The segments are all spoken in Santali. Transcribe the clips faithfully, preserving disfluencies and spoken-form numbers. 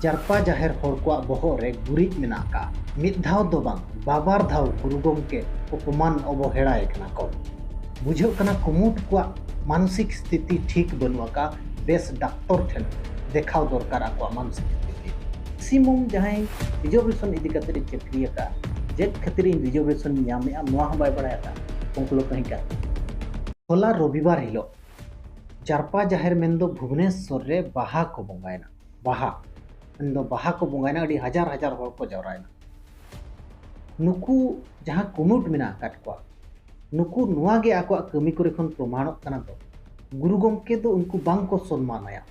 ᱡᱟᱨᱯᱟ ᱡᱟᱦᱮᱨ ᱦᱚᱲ ᱠᱚᱣᱟᱜ ᱵᱚᱦᱚᱜ ᱨᱮ ᱜᱩᱨᱤᱡ ᱢᱮᱱᱟᱜ ᱟᱠᱟᱫᱼᱟ᱾ ᱢᱤᱫ ᱫᱷᱟᱣ ᱫᱚ ᱵᱟᱝ, ᱵᱟᱵᱟᱨ ᱫᱷᱟᱣ ᱜᱩᱨᱩ ᱜᱚᱢᱠᱮ ᱚᱯᱚᱢᱟᱱ ᱚᱵᱚᱦᱮᱲᱟᱭ ᱠᱟᱱᱟ ᱠᱚ᱾ ᱵᱩᱡᱷᱟᱹᱜ ᱠᱟᱱᱟ ᱠᱩᱢᱩᱴ ᱠᱚᱣᱟᱜ ᱢᱟᱱᱥᱤᱠ ᱥᱛᱷᱤᱛᱤ ᱴᱷᱤᱠ ᱵᱟᱹᱱᱩᱜ ᱟᱠᱟᱫᱼᱟ᱾ ᱵᱮᱥ ᱰᱟᱠᱛᱚᱨ ᱴᱷᱮᱱ ᱫᱮᱠᱷᱟᱣ ᱫᱚᱨᱠᱟᱨ ᱟᱠᱚᱣᱟᱜ ᱢᱟᱱᱥᱤᱠ ᱥᱛᱷᱤᱛᱤ᱾ ᱢᱮᱠᱥᱤᱢᱟᱢ ᱡᱟᱦᱟᱸᱭ ᱨᱤᱡᱟᱨᱵᱷᱮᱥᱚᱱ ᱤᱫᱤ ᱠᱟᱛᱮ ᱤᱧ ᱪᱟᱹᱠᱨᱤ ᱟᱠᱟᱫᱼᱟ, ᱪᱮᱫ ᱠᱷᱟᱹᱛᱤᱨ ᱤᱧ ᱨᱤᱡᱟᱨᱵᱷᱮᱥᱚᱱ ᱤᱧ ᱧᱟᱢᱮᱫᱼᱟ, ᱱᱚᱣᱟ ᱦᱚᱸ ᱵᱟᱭ ᱵᱟᱲᱟᱭ ᱟᱠᱟᱫᱼᱟ᱾ ᱩᱱᱠᱩ ᱞᱳᱠ ᱠᱟᱹᱦᱤ ᱠᱟᱱ ᱦᱚᱞᱟ ᱨᱚᱵᱤᱵᱟᱨ ᱦᱤᱞᱳᱜ ᱡᱟᱨᱯᱟ ᱡᱟᱦᱮᱨ ᱢᱮᱱᱫᱚ ᱵᱷᱩᱵᱽᱱᱮᱥᱥᱚᱨ ᱨᱮ ᱵᱟᱦᱟ ᱠᱚ ᱵᱚᱸᱜᱟᱭᱮᱱᱟ᱾ ᱵᱟᱦᱟ ᱢᱮᱱᱫᱚ ᱵᱟᱦᱟ ᱠᱚ ᱵᱚᱸᱜᱟᱭᱮᱱᱟ, ᱟᱹᱰᱤ ᱦᱟᱡᱟᱨ ᱦᱟᱡᱟᱨ ᱦᱚᱲ ᱠᱚ ᱡᱟᱣᱨᱟᱭᱮᱱᱟ᱾ ᱱᱩᱠᱩ ᱡᱟᱦᱟᱸ ᱠᱩᱢᱩᱴ ᱢᱮᱱᱟᱜ ᱟᱠᱟᱫ ᱠᱚᱣᱟ, ᱱᱩᱠᱩ ᱱᱚᱣᱟ ᱜᱮ ᱟᱠᱚᱣᱟᱜ ᱠᱟᱹᱢᱤ ᱠᱚᱨᱮ ᱠᱷᱚᱱ ᱯᱨᱚᱢᱟᱬᱚᱜ ᱠᱟᱱᱟ ᱫᱚ, ᱜᱩᱨᱩ ᱜᱚᱢᱠᱮ ᱫᱚ ᱩᱱᱠᱩ ᱵᱟᱝ ᱠᱚ ᱥᱚᱱᱢᱟᱱᱟᱭᱟ,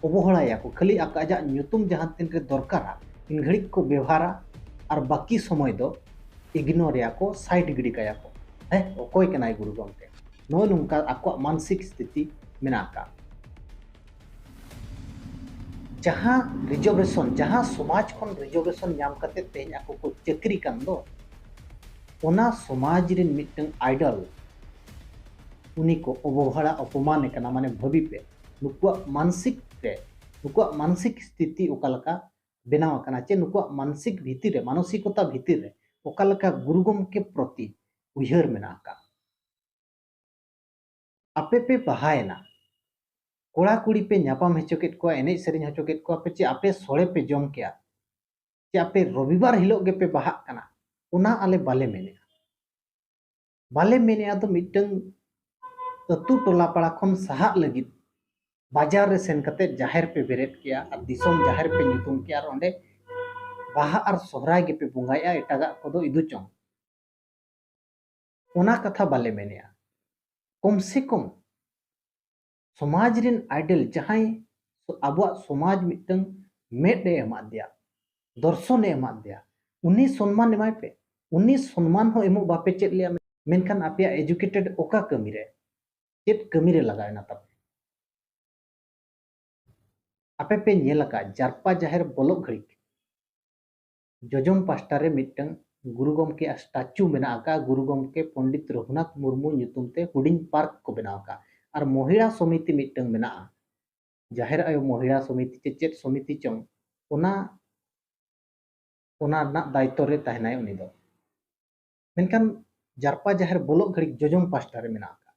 ᱚᱵᱚᱦᱮᱲᱟᱭᱟ ᱠᱚ᱾ ᱠᱷᱟᱹᱞᱤ ᱟᱠ-, ᱟᱡᱟᱜ ᱧᱩᱛᱩᱢ ᱡᱟᱦᱟᱸ ᱛᱤᱱ ᱨᱮ ᱫᱚᱨᱠᱟᱨᱟ, ᱤᱱ ᱜᱷᱟᱹᱲᱤᱡ ᱠᱚ ᱵᱮᱣᱦᱟᱨᱟ ᱟᱨ ᱵᱟᱹᱠᱤ ᱥᱚᱢᱚᱭ ᱫᱚ ᱤᱜᱱᱳᱨ ᱮᱭᱟ ᱠᱚ, ᱥᱟᱭᱤᱰ ᱜᱤᱰᱤ ᱠᱟᱭᱟ ᱠᱚ᱾ ᱦᱮᱸ, ᱚᱠᱚᱭ ᱠᱟᱱᱟᱭ ᱜᱩᱨᱩ ᱜᱚᱢᱠᱮ? ᱱᱚᱜᱼᱚᱭ ᱱᱚᱝᱠᱟ ᱟᱠᱚᱣᱟᱜ ᱢᱟᱱᱥᱤᱠ ᱥᱛᱷᱤᱛᱤ ᱢᱮᱱᱟᱜ ᱟᱠᱟᱫ᱾ ᱡᱟᱦᱟᱸ ᱨᱤᱡᱟᱨᱵᱷᱮᱥᱚᱱ, ᱡᱟᱦᱟᱸ ᱥᱚᱢᱟᱡᱽ ᱠᱷᱚᱱ ᱨᱤᱡᱟᱨᱵᱷᱮᱥᱚᱱ ᱧᱟᱢ ᱠᱟᱛᱮ ᱛᱮᱦᱮᱧ ᱟᱠᱚ ᱠᱚ ᱪᱟᱹᱠᱨᱤ ᱠᱟᱱ ᱫᱚ, ᱚᱱᱟ ᱥᱚᱢᱟᱡᱽ ᱨᱮᱱ ᱢᱤᱫᱴᱟᱝ ᱟᱭᱰᱚᱞ ᱩᱱᱤ ᱠᱚ ᱚᱵᱚᱦᱮᱲᱟ ᱚᱯᱚᱢᱟᱱᱮ ᱠᱟᱱᱟ᱾ ᱢᱟᱱᱮ ᱵᱷᱟᱹᱵᱤ ᱯᱮ, ᱱᱩᱠᱩᱣᱟᱜ ᱢᱟᱱᱥᱤᱠ ᱨᱮ, ᱱᱩᱠᱩᱣᱟᱜ ᱢᱟᱱᱥᱤᱠ ᱥᱛᱷᱤᱛᱤ ᱚᱠᱟ ᱞᱮᱠᱟ ᱵᱮᱱᱟᱣ ᱟᱠᱟᱱᱟ, ᱪᱮ ᱱᱩᱠᱩᱣᱟᱜ ᱢᱟᱱᱥᱤᱠ ᱵᱷᱤᱛᱤᱨ ᱨᱮ, ᱢᱟᱱᱚᱥᱤᱠᱚᱛᱟ ᱵᱷᱤᱛᱤᱨ ᱨᱮ ᱚᱠᱟ ᱞᱮᱠᱟ ᱜᱩᱨᱩ ᱜᱚᱢᱠᱮ ᱯᱨᱚᱛᱤ ᱩᱭᱦᱟᱹᱨ ᱢᱮᱱᱟᱜ ᱟᱠᱟᱫ᱾ ᱟᱯᱮ ᱯᱮ ᱵᱟᱦᱟᱭᱮᱱᱟ, ᱠᱚᱲᱟ ᱠᱩᱲᱤ ᱯᱮ ᱧᱟᱯᱟᱢ ᱦᱚᱪᱚ ᱠᱮᱫ ᱠᱚᱣᱟ, ᱮᱱᱮᱡ ᱥᱮᱨᱮᱧ ᱦᱚᱪᱚ ᱠᱮᱫ ᱠᱚᱣᱟ ᱯᱮ, ᱪᱮ ᱟᱯᱮ ᱥᱚᱲᱮ ᱯᱮ ᱡᱚᱢ ᱠᱮᱜᱼᱟ, ᱪᱮ ᱟᱯᱮ ᱨᱚᱵᱤᱵᱟᱨ ᱦᱤᱞᱳᱜ ᱜᱮᱯᱮ ᱵᱟᱦᱟᱜ ᱠᱟᱱᱟ, ᱚᱱᱟ ᱟᱞᱮ ᱵᱟᱞᱮ ᱢᱮᱱᱮᱜᱼᱟ᱾ ᱵᱟᱞᱮ ᱢᱮᱱᱮᱜᱼᱟ ᱫᱚ ᱢᱤᱫᱴᱟᱝ ᱟᱹᱛᱩ ᱴᱚᱞᱟ ᱯᱟᱲᱟ ᱠᱷᱚᱱ ᱥᱟᱦᱟᱜ ᱞᱟᱹᱜᱤᱫ ᱵᱟᱡᱟᱨ ᱨᱮ ᱥᱮᱱ ᱠᱟᱛᱮ ᱡᱟᱦᱮᱨ ᱯᱮ ᱵᱮᱨᱮᱫ ᱠᱮᱜᱼᱟ ᱟᱨ ᱫᱤᱥᱚᱢ ᱡᱟᱦᱮᱨ ᱯᱮ ᱧᱩᱛᱩᱢ ᱠᱮᱜᱼᱟ ᱟᱨ ᱚᱸᱰᱮ ᱵᱟᱦᱟ ᱟᱨ ᱥᱚᱦᱨᱟᱭ ᱜᱮᱯᱮ ᱵᱚᱸᱜᱟᱭᱮᱜᱼᱟ, ᱮᱴᱟᱜᱟᱜ ᱠᱚᱫᱚ ᱤᱫᱩ ᱪᱚᱝ᱾ ᱚᱱᱟ ᱠᱟᱛᱷᱟ ᱵᱟᱞᱮ ᱢᱮᱱᱮᱜᱼᱟ᱾ ᱠᱚᱢ ᱥᱮ ᱠᱚᱢ ᱥᱚᱢᱟᱡᱽ ᱨᱮᱱ ᱟᱭᱰᱚᱞ, ᱡᱟᱦᱟᱸᱭ ᱟᱵᱚᱣᱟᱜ ᱥᱚᱢᱟᱡᱽ ᱢᱤᱫᱴᱟᱝ ᱢᱮᱫ ᱮ ᱮᱢᱟᱫ ᱫᱮᱭᱟ, ᱫᱚᱨᱥᱚᱱ ᱮ ᱮᱢᱟᱫ ᱫᱮᱭᱟ, ᱩᱱᱤ ᱥᱚᱱᱢᱟᱱ ᱮᱢᱟᱭ ᱯᱮ᱾ ᱩᱱᱤ ᱥᱚᱱᱢᱟᱱ ᱦᱚᱸ ᱮᱢᱚᱜ ᱵᱟᱯᱮ ᱪᱮᱫ ᱞᱮᱭᱟ, ᱢᱮᱱᱠᱷᱟᱱ ᱟᱯᱮᱭᱟᱜ ᱮᱡᱩᱠᱮᱴᱮᱰ ᱚᱠᱟ ᱠᱟᱹᱢᱤ ᱨᱮ, ᱪᱮᱫ ᱠᱟᱹᱢᱤ ᱨᱮ ᱞᱟᱜᱟᱣ ᱮᱱᱟ ᱛᱟᱯᱮ? ᱟᱯᱮ ᱯᱮ ᱧᱮᱞ ᱟᱠᱟᱫ ᱡᱟᱨᱯᱟ ᱡᱟᱦᱮᱨ ᱵᱚᱞᱚᱜ ᱜᱷᱟᱹᱲᱤᱡ ᱡᱚᱡᱚᱢ ᱯᱟᱥᱴᱟ ᱨᱮ ᱢᱤᱫᱴᱟᱝ ᱜᱩᱨᱩ ᱜᱚᱢᱠᱮᱭᱟᱜ ᱥᱴᱟᱪᱩ ᱢᱮᱱᱟᱜ ᱟᱠᱟᱫ, ᱜᱩᱨᱩ ᱜᱚᱢᱠᱮ ᱯᱚᱱᱰᱤᱛ ᱨᱚᱜᱷᱩᱱᱟᱛᱷ ᱢᱩᱨᱢᱩ ᱧᱩᱛᱩᱢ ᱛᱮ ᱦᱩᱰᱤᱧ ᱯᱟᱨᱠ ᱠᱚ ᱵᱮᱱᱟᱣ ᱟᱠᱟᱫ᱾ ᱟᱨ ᱢᱚᱦᱤᱞᱟ ᱥᱚᱢᱤᱛᱤ ᱢᱤᱫᱴᱟᱝ ᱢᱮᱱᱟᱜᱼᱟ, ᱡᱟᱦᱮᱨ ᱟᱭᱳ ᱢᱚᱦᱤᱞᱟ ᱥᱚᱢᱤᱛᱤ ᱪᱮ ᱪᱮᱫ ᱥᱚᱢᱤᱛᱤ ᱪᱚᱝ, ᱚᱱᱟ ᱚᱱᱟ ᱨᱮᱱᱟᱜ ᱫᱟᱭᱤᱛᱛᱚ ᱨᱮ ᱛᱟᱦᱮᱱᱟᱭ ᱩᱱᱤ ᱫᱚ᱾ ᱢᱮᱱᱠᱷᱟᱱ ᱡᱟᱨᱯᱟ ᱡᱟᱦᱮᱨ ᱵᱚᱞᱚᱜ ᱜᱷᱟᱹᱲᱤᱡ ᱡᱚᱡᱚᱢ ᱯᱟᱥᱴᱟ ᱨᱮ ᱢᱮᱱᱟᱜ ᱟᱠᱟᱫ᱾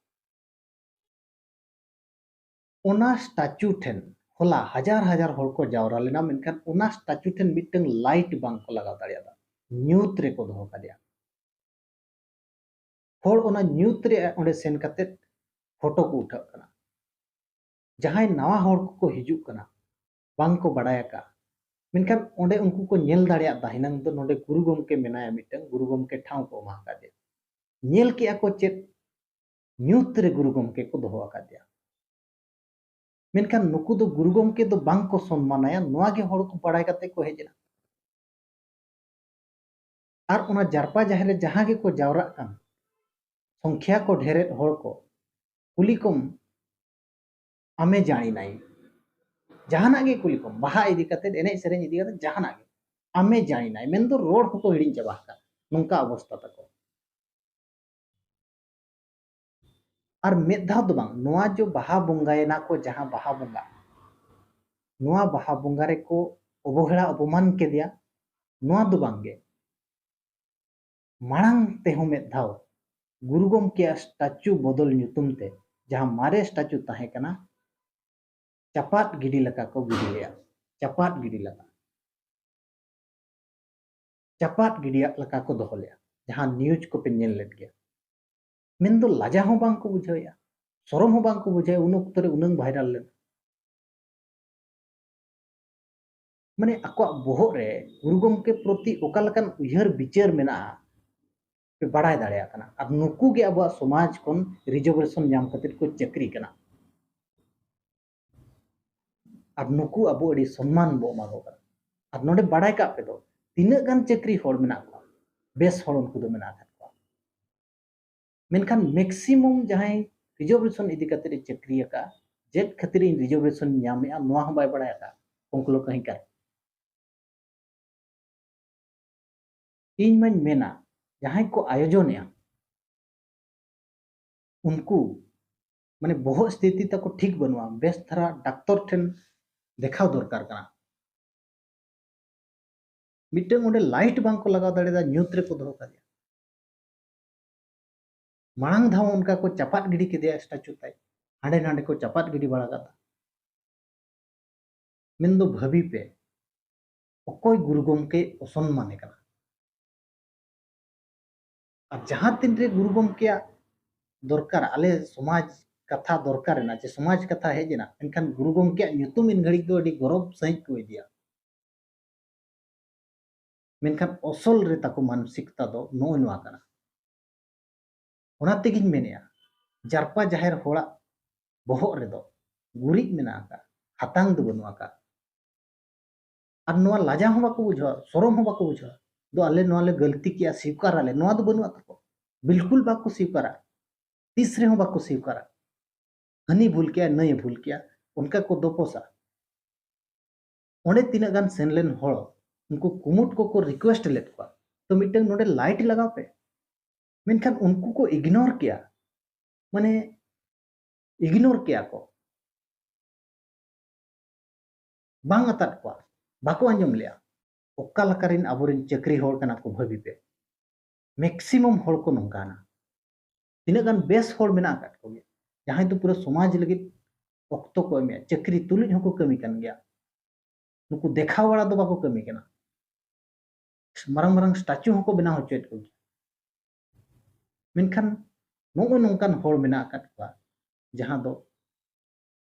ᱚᱱᱟ ᱥᱴᱟᱪᱩ ᱴᱷᱮᱱ ᱦᱚᱞᱟ ᱦᱟᱡᱟᱨ ᱦᱟᱡᱟᱨ ᱦᱚᱲ ᱠᱚ ᱡᱟᱣᱨᱟ ᱞᱮᱱᱟ, ᱢᱮᱱᱠᱷᱟᱱ ᱚᱱᱟ ᱥᱴᱟᱪᱩ ᱴᱷᱮᱱ ᱢᱤᱫᱴᱟᱝ ᱞᱟᱭᱤᱴ ᱵᱟᱝ ᱠᱚ ᱞᱟᱜᱟᱣ ᱫᱟᱲᱮᱭᱟᱫᱟ, ᱧᱩᱛ ᱨᱮᱠᱚ ᱫᱚᱦᱚ ᱠᱟᱫᱮᱭᱟ᱾ ᱦᱚᱲ ᱚᱱᱟ ᱧᱩᱛ ᱨᱮ ᱚᱸᱰᱮ ᱥᱮᱱ ᱠᱟᱛᱮ ᱯᱷᱳᱴᱳ ᱠᱚ ᱩᱴᱷᱟᱹᱜ ᱠᱟᱱᱟ᱾ ᱡᱟᱦᱟᱸᱭ ᱱᱟᱣᱟ ᱦᱚᱲ ᱠᱚᱠᱚ ᱦᱤᱡᱩᱜ ᱠᱟᱱᱟ, ᱵᱟᱝ ᱠᱚ ᱵᱟᱲᱟᱭ ᱟᱠᱟᱫᱼᱟ, ᱢᱮᱱᱠᱷᱟᱱ ᱚᱸᱰᱮ ᱩᱱᱠᱩ ᱠᱚ ᱧᱮᱞ ᱫᱟᱲᱮᱭᱟᱜ ᱛᱟᱦᱮᱱᱟ ᱫᱚ ᱱᱚᱰᱮ ᱜᱩᱨᱩ ᱜᱚᱢᱠᱮ ᱢᱮᱱᱟᱭᱟ, ᱢᱤᱫᱴᱟᱝ ᱜᱩᱨᱩ ᱜᱚᱢᱠᱮ ᱴᱷᱟᱶ ᱠᱚ ᱮᱢᱟ ᱟᱠᱟᱫᱮᱭᱟ᱾ ᱧᱮᱞ ᱠᱮᱜᱼᱟ ᱠᱚ ᱪᱮᱫ? ᱧᱩᱛ ᱨᱮ ᱜᱩᱨᱩ ᱜᱚᱢᱠᱮ ᱠᱚ ᱫᱚᱦᱚ ᱟᱠᱟᱫᱮᱭᱟ᱾ ᱢᱮᱱᱠᱷᱟᱱ ᱱᱩᱠᱩ ᱫᱚ ᱜᱩᱨᱩ ᱜᱚᱢᱠᱮ ᱫᱚ ᱵᱟᱝ ᱠᱚ ᱥᱚᱱᱢᱟᱱᱟᱭᱟ, ᱱᱚᱣᱟ ᱜᱮ ᱦᱚᱲ ᱠᱚ ᱵᱟᱲᱟᱭ ᱠᱟᱛᱮ ᱠᱚ ᱦᱮᱡ ᱮᱱᱟ᱾ ᱟᱨ ᱚᱱᱟ ᱡᱟᱨᱯᱟ ᱡᱟᱦᱮᱨ ᱨᱮ ᱡᱟᱦᱟᱸ ᱜᱮᱠᱚ ᱡᱟᱣᱨᱟᱜ ᱠᱟᱱ, ᱥᱚᱝᱠᱷᱭᱟ ᱠᱚ ᱰᱷᱮᱨᱮᱫ ᱦᱚᱲ ᱠᱚ, ᱠᱩᱞᱤ ᱠᱚᱢ, ᱟᱢᱮ ᱡᱟᱹᱱᱤᱱᱟᱭ᱾ ᱡᱟᱦᱟᱱᱟᱜ ᱜᱮ ᱠᱩᱞᱤ ᱠᱚᱢ, ᱵᱟᱦᱟ ᱤᱫᱤ ᱠᱟᱛᱮ, ᱮᱱᱮᱡ ᱥᱮᱨᱮᱧ ᱤᱫᱤ ᱠᱟᱛᱮ ᱡᱟᱦᱟᱱᱟᱜ ᱜᱮ, ᱟᱢᱮ ᱡᱟᱹᱱᱤᱱᱟᱭ, ᱢᱮᱱᱫᱚ ᱨᱚᱲ ᱦᱚᱸᱠᱚ ᱦᱤᱲᱤᱧ ᱪᱟᱵᱟ ᱟᱠᱟᱫ, ᱱᱚᱝᱠᱟ ᱚᱵᱚᱥᱛᱟ ᱛᱟᱠᱚ᱾ ᱟᱨ ᱢᱤᱫ ᱫᱷᱟᱣ ᱫᱚ ᱵᱟᱝ, ᱱᱚᱣᱟ ᱡᱚ ᱵᱟᱦᱟ ᱵᱚᱸᱜᱟᱭᱮᱱᱟ ᱠᱚ, ᱡᱟᱦᱟᱸ ᱵᱟᱦᱟ ᱵᱚᱸᱜᱟ, ᱱᱚᱣᱟ ᱵᱟᱦᱟ ᱵᱚᱸᱜᱟ ᱨᱮᱠᱚ ᱚᱵᱚᱦᱮᱲᱟ ᱚᱯᱚᱢᱟᱱ ᱠᱮᱫᱮᱭᱟ, ᱱᱚᱣᱟ ᱫᱚ ᱵᱟᱝ ᱜᱮ᱾ ᱢᱟᱲᱟᱝ ᱛᱮᱦᱚᱸ ᱢᱤᱫ ᱫᱷᱟᱣ ᱜᱩᱨᱩ ᱜᱚᱢᱠᱮᱭᱟᱜ ᱥᱴᱟᱪᱩ ᱵᱚᱫᱚᱞ ᱧᱩᱛᱩᱢ ᱛᱮ ᱡᱟᱦᱟᱸ ᱢᱟᱨᱮ ᱥᱴᱟᱪᱩ ᱛᱟᱦᱮᱸ ᱠᱟᱱᱟ, ᱪᱟᱯᱟᱫ ᱜᱤᱰᱤ ᱞᱮᱠᱟ ᱠᱚ ᱜᱤᱰᱤ ᱞᱮᱫᱼᱟ, ᱪᱟᱯᱟᱫ ᱜᱤᱰᱤ ᱞᱮᱠᱟ, ᱪᱟᱯᱟᱫ ᱜᱤᱰᱤᱭᱟᱜ ᱞᱮᱠᱟ ᱠᱚ ᱫᱚᱦᱚ ᱞᱮᱫᱼᱟ, ᱡᱟᱦᱟᱸ ᱱᱤᱭᱩᱡᱽ ᱠᱚᱯᱮ ᱧᱮᱞ ᱞᱮᱫ ᱜᱮᱭᱟ᱾ ᱢᱮᱱᱫᱚ ᱞᱟᱡᱟ ᱦᱚᱸ ᱵᱟᱝ ᱠᱚ ᱵᱩᱡᱷᱟᱹᱣᱮᱫᱼᱟ, ᱥᱚᱨᱚᱢ ᱦᱚᱸ ᱵᱟᱝ ᱠᱚ ᱵᱩᱡᱷᱟᱹᱣᱮᱫᱼᱟ, ᱩᱱ ᱚᱠᱛᱚ ᱨᱮ ᱩᱱᱟᱹᱝ ᱵᱷᱟᱭᱨᱟᱞ ᱞᱮᱱᱟ᱾ ᱢᱟᱱᱮ ᱟᱠᱚᱣᱟᱜ ᱵᱚᱦᱚᱜ ᱨᱮ ᱜᱩᱨᱩ ᱜᱚᱢᱠᱮ ᱯᱨᱚᱛᱤ ᱚᱠᱟ ᱞᱮᱠᱟᱱ ᱩᱭᱦᱟᱹᱨ ᱵᱤᱪᱟᱹᱨ ᱢᱮᱱᱟᱜᱼᱟ, ᱯᱮ ᱵᱟᱲᱟᱭ ᱫᱟᱲᱮᱭᱟᱜ ᱠᱟᱱᱟ᱾ ᱟᱨ ᱱᱩᱠᱩ ᱜᱮ ᱟᱵᱚᱣᱟᱜ ᱥᱚᱢᱟᱡᱽ ᱠᱷᱚᱱ ᱨᱤᱡᱟᱨᱵᱷᱮᱥᱚᱱ ᱧᱟᱢ ᱠᱟᱛᱮ ᱠᱚ ᱪᱟᱹᱠᱨᱤ ᱠᱟᱱᱟ᱾ ᱟᱨ ᱱᱩᱠᱩ ᱟᱵᱚ ᱟᱹᱰᱤ ᱥᱚᱱᱢᱟᱱ ᱵᱚ ᱮᱢᱟ ᱠᱚ ᱠᱟᱱᱟ᱾ ᱟᱨ ᱱᱚᱰᱮ ᱵᱟᱲᱟᱭ ᱠᱟᱜ ᱯᱮ ᱫᱚ, ᱛᱤᱱᱟᱹᱜ ᱜᱟᱱ ᱪᱟᱹᱠᱨᱤ ᱦᱚᱲ ᱢᱮᱱᱟᱜ ᱠᱚᱣᱟ, ᱵᱮᱥ ᱦᱚᱲ ᱩᱱᱠᱩ ᱫᱚ ᱢᱮᱱᱟᱜ ᱟᱠᱟᱫ ᱠᱚᱣᱟ᱾ ᱢᱮᱱᱠᱷᱟᱱ ᱢᱮᱠᱥᱤᱢᱟᱢ ᱡᱟᱦᱟᱸᱭ ᱨᱤᱡᱟᱨᱵᱷᱮᱥᱚᱱ ᱤᱫᱤ ᱠᱟᱛᱮ ᱮ ᱪᱟᱹᱠᱨᱤ ᱟᱠᱟᱫᱼᱟ, ᱪᱮᱫ ᱠᱷᱟᱹᱛᱤᱨ ᱤᱧ ᱨᱤᱡᱟᱨᱵᱷᱮᱥᱚᱱ ᱧᱟᱢᱮᱫᱼᱟ, ᱱᱚᱣᱟ ᱦᱚᱸ ᱵᱟᱭ ᱵᱟᱲᱟᱭ ᱟᱠᱟᱫᱼᱟ, ᱠᱚᱝᱠᱞᱚ ᱠᱟᱹᱦᱤᱠᱟᱨ᱾ ᱤᱧ ᱢᱟᱧ ᱢᱮᱱᱟ, ᱡᱟᱦᱟᱸᱭ ᱠᱚ ᱟᱭᱳᱡᱚᱱᱮᱜᱼᱟ, ᱩᱱᱠᱩ ᱢᱟᱱᱮ ᱵᱚᱦᱚᱜ ᱥᱛᱷᱤᱛᱤ ᱛᱟᱠᱚ ᱴᱷᱤᱠ ᱵᱟᱹᱱᱩᱜᱼᱟ, ᱵᱮᱥ ᱫᱷᱟᱨᱟ ᱰᱟᱠᱛᱚᱨ ᱴᱷᱮᱱ ᱫᱮᱠᱷᱟᱣ ᱫᱚᱨᱠᱟᱨ ᱠᱟᱱᱟ᱾ ᱢᱤᱫᱴᱟᱝ ᱚᱸᱰᱮ ᱞᱟᱭᱤᱴ ᱵᱟᱝ ᱠᱚ ᱞᱟᱜᱟᱣ ᱫᱟᱲᱮᱭᱟᱫᱟ, ᱧᱩᱛ ᱨᱮᱠᱚ ᱫᱚᱦᱚ ᱠᱟᱫᱮᱭᱟ᱾ ᱢᱟᱲᱟᱝ ᱫᱷᱟᱣ ᱚᱱᱠᱟ ᱠᱚ ᱪᱟᱯᱟᱫ ᱜᱤᱰᱤ ᱠᱮᱫᱮᱭᱟ ᱥᱴᱟᱪᱩ ᱛᱟᱭ, ᱦᱟᱸᱰᱮ ᱱᱟᱰᱮ ᱠᱚ ᱪᱟᱯᱟᱫ ᱜᱤᱰᱤ ᱵᱟᱲᱟ ᱠᱟᱫᱟ᱾ ᱢᱮᱱᱫᱚ ᱵᱷᱟᱹᱵᱤ ᱯᱮ, ᱚᱠᱚᱭ ᱜᱩᱨᱩ ᱜᱚᱢᱠᱮ ᱚᱥᱚᱱᱢᱟᱱᱮ ᱠᱟᱱᱟ? ᱟᱨ ᱡᱟᱦᱟᱸ ᱛᱤᱱᱨᱮ ᱜᱩᱨᱩ ᱜᱚᱢᱠᱮᱭᱟᱜ ᱫᱚᱨᱠᱟᱨ, ᱟᱞᱮ ᱥᱚᱢᱟᱡᱽ ᱠᱟᱛᱷᱟ ᱫᱚᱨᱠᱟᱨ ᱮᱱᱟ, ᱪᱮ ᱥᱚᱢᱟᱡᱽ ᱠᱟᱛᱷᱟ ᱦᱮᱡ ᱮᱱᱟ, ᱮᱱᱠᱷᱟᱱ ᱜᱩᱨᱩ ᱜᱚᱢᱠᱮᱭᱟᱜ ᱧᱩᱛᱩᱢ ᱤᱱ ᱜᱷᱟᱹᱲᱤᱡ ᱫᱚ ᱟᱹᱰᱤ ᱜᱚᱨᱚᱵᱽ ᱥᱟᱺᱦᱤᱡ ᱠᱚ ᱤᱫᱤᱭᱟ᱾ ᱢᱮᱱᱠᱷᱟᱱ ᱚᱥᱚᱞ ᱨᱮ ᱛᱟᱠᱚ ᱢᱟᱱᱥᱤᱠᱛᱟ ᱫᱚ ᱱᱚᱜᱼᱚᱭ ᱱᱚᱣᱟ ᱠᱟᱱᱟ᱾ ᱚᱱᱟ ᱛᱮᱜᱤᱧ ᱢᱮᱱᱮᱜᱼᱟ, ᱡᱟᱨᱯᱟ ᱡᱟᱦᱮᱨ ᱦᱚᱲᱟᱜ ᱵᱚᱦᱚᱜ ᱨᱮᱫᱚ ᱜᱩᱨᱤᱡ ᱢᱮᱱᱟᱜ ᱟᱠᱟᱫ, ᱦᱟᱛᱟᱝ ᱫᱚ ᱵᱟᱹᱱᱩᱜ ᱟᱠᱟᱫ᱾ ᱟᱨ ᱱᱚᱣᱟ ᱞᱟᱡᱟᱣ ᱦᱚᱸ ᱵᱟᱠᱚ ᱵᱩᱡᱷᱟᱹᱣᱟ, ᱥᱚᱨᱚᱢ ᱦᱚᱸ ᱵᱟᱠᱚ ᱵᱩᱡᱷᱟᱹᱣᱟ, ᱫᱚ ᱟᱞᱮ ᱱᱚᱣᱟ ᱞᱮ ᱜᱟᱹᱞᱛᱤ ᱠᱮᱜᱼᱟ, ᱥᱤᱠᱟᱨ ᱟᱞᱮ, ᱱᱚᱣᱟ ᱫᱚ ᱵᱟᱹᱱᱩᱜ ᱛᱟᱠᱚ, ᱵᱤᱞᱠᱩᱞ ᱵᱟᱠᱚ ᱥᱤᱠᱟᱨᱟ, ᱛᱤᱥ ᱨᱮᱦᱚᱸ ᱵᱟᱠᱚ ᱥᱤᱠᱟᱨᱟ᱾ ᱦᱟᱹᱱᱤ ᱵᱷᱩᱞ ᱠᱮᱜᱼᱟ, ᱱᱟᱹᱭᱮ ᱵᱷᱩᱞ ᱠᱮᱜᱼᱟ, ᱚᱱᱠᱟ ᱠᱚ ᱫᱚᱯᱚᱥᱟ᱾ ᱚᱸᱰᱮ ᱛᱤᱱᱟᱹᱜ ᱜᱟᱱ ᱥᱮᱱ ᱞᱮᱱ ᱦᱚᱲ, ᱩᱱᱠᱩ ᱠᱩᱢᱩᱴ ᱠᱚᱠᱚ ᱨᱤᱠᱩᱭᱮᱥᱴ ᱞᱮᱫ ᱠᱚᱣᱟ, "ᱛᱚ, ᱢᱤᱫᱴᱟᱝ ᱱᱚᱰᱮ ᱞᱟᱭᱤᱴ ᱞᱟᱜᱟᱣ ᱯᱮ", ᱢᱮᱱᱠᱷᱟᱱ ᱩᱱᱠᱩ ᱠᱚ ᱤᱜᱱᱳᱨ ᱠᱮᱜᱼᱟ, ᱢᱟᱱᱮ ᱤᱜᱱᱳᱨ ᱠᱮᱜᱼᱟ ᱠᱚ, ᱵᱟᱝ ᱟᱛᱟᱫ ᱠᱚᱣᱟ, ᱵᱟᱠᱚ ᱟᱸᱡᱚᱢ ᱞᱮᱜᱼᱟ᱾ ᱚᱠᱟ ᱞᱮᱠᱟᱨᱮᱱ ᱟᱵᱚᱨᱮᱱ ᱪᱟᱹᱠᱨᱤ ᱦᱚᱲ ᱠᱟᱱᱟ ᱠᱚ ᱵᱷᱟᱹᱵᱤ ᱯᱮ, ᱢᱮᱠᱥᱤᱢᱟᱢ ᱦᱚᱲ ᱠᱚ ᱱᱚᱝᱠᱟᱱᱟ᱾ ᱛᱤᱱᱟᱹᱜ ᱜᱟᱱ ᱵᱮᱥ ᱦᱚᱲ ᱢᱮᱱᱟᱜ ᱟᱠᱟᱫ ᱠᱚᱜᱮᱭᱟ, ᱡᱟᱦᱟᱸᱭ ᱫᱚ ᱯᱩᱨᱟᱹ ᱥᱚᱢᱟᱡᱽ ᱞᱟᱹᱜᱤᱫ ᱚᱠᱛᱚ ᱠᱚ ᱮᱢᱮᱜᱼᱟ, ᱪᱟᱹᱠᱨᱤ ᱛᱩᱞᱩᱡ ᱦᱚᱸᱠᱚ ᱠᱟᱹᱢᱤ ᱠᱟᱱ ᱜᱮᱭᱟ᱾ ᱱᱩᱠᱩ ᱫᱮᱠᱷᱟᱣ ᱵᱟᱲᱟ ᱫᱚ ᱵᱟᱠᱚ ᱠᱟᱹᱢᱤ ᱠᱟᱱᱟ, ᱢᱟᱨᱟᱝ ᱢᱟᱨᱟᱝ ᱥᱴᱟᱪᱩ ᱦᱚᱸᱠᱚ ᱵᱮᱱᱟᱣ ᱦᱚᱪᱚᱭᱮᱫ ᱠᱚᱜᱮᱭᱟ᱾ ᱢᱮᱱᱠᱷᱟᱱ ᱱᱚᱜᱼᱚ ᱱᱚᱝᱠᱟᱱ ᱦᱚᱲ ᱢᱮᱱᱟᱜ ᱟᱠᱟᱫ ᱠᱚᱣᱟ, ᱡᱟᱦᱟᱸ ᱫᱚ,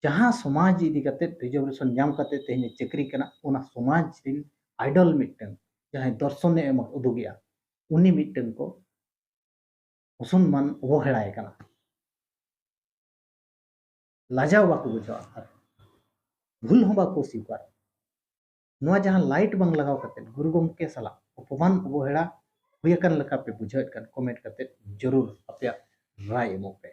ᱡᱟᱦᱟᱸ ᱥᱚᱢᱟᱡᱽ ᱤᱫᱤ ᱠᱟᱛᱮ ᱨᱤᱡᱟᱨᱵᱷᱮᱥᱚᱱ ᱧᱟᱢ ᱠᱟᱛᱮ ᱛᱮᱦᱮᱧ ᱮ ᱪᱟᱹᱠᱨᱤ ᱠᱟᱱᱟ, ᱚᱱᱟ ᱥᱚᱢᱟᱡᱽ ᱨᱮᱱ ᱟᱭᱰᱚᱞ ᱢᱤᱫᱴᱟᱝ, ᱡᱟᱦᱟᱸᱭ ᱫᱚᱨᱥᱚᱱᱮ ᱮᱢ ᱩᱫᱩᱜᱮᱜᱼᱟ, ᱩᱱᱤ ᱢᱤᱫᱴᱟᱝ ᱠᱚ ᱚᱥᱚᱱᱢᱟᱱ, ᱚᱵᱚᱦᱮᱲᱟᱭ ᱠᱟᱱᱟ᱾ ᱞᱟᱡᱟᱣ ᱵᱟᱠᱚ ᱵᱩᱡᱷᱟᱹᱣᱟ ᱟᱨ ᱵᱷᱩᱞ ᱦᱚᱸ ᱵᱟᱠᱚ ᱥᱤᱠᱟᱨᱟ᱾ ᱱᱚᱣᱟ ᱡᱟᱦᱟᱸ ᱞᱟᱭᱤᱴ ᱵᱟᱝ ᱞᱟᱜᱟᱣ ᱠᱟᱛᱮ ᱜᱩᱨᱩ ᱜᱚᱢᱠᱮ ᱥᱟᱞᱟᱜ ᱚᱯᱚᱢᱟᱱ ᱚᱵᱚᱦᱮᱲᱟ ᱦᱩᱭ ᱟᱠᱟᱱ ᱞᱮᱠᱟ ᱯᱮ ᱵᱩᱡᱷᱟᱹᱣᱮᱫ ᱠᱷᱟᱱ, ᱠᱚᱢᱮᱱᱴ ᱠᱟᱛᱮ ᱡᱟᱹᱨᱩᱲ ᱟᱯᱮᱭᱟᱜ ᱨᱟᱭ ᱮᱢᱚᱜ ᱯᱮ᱾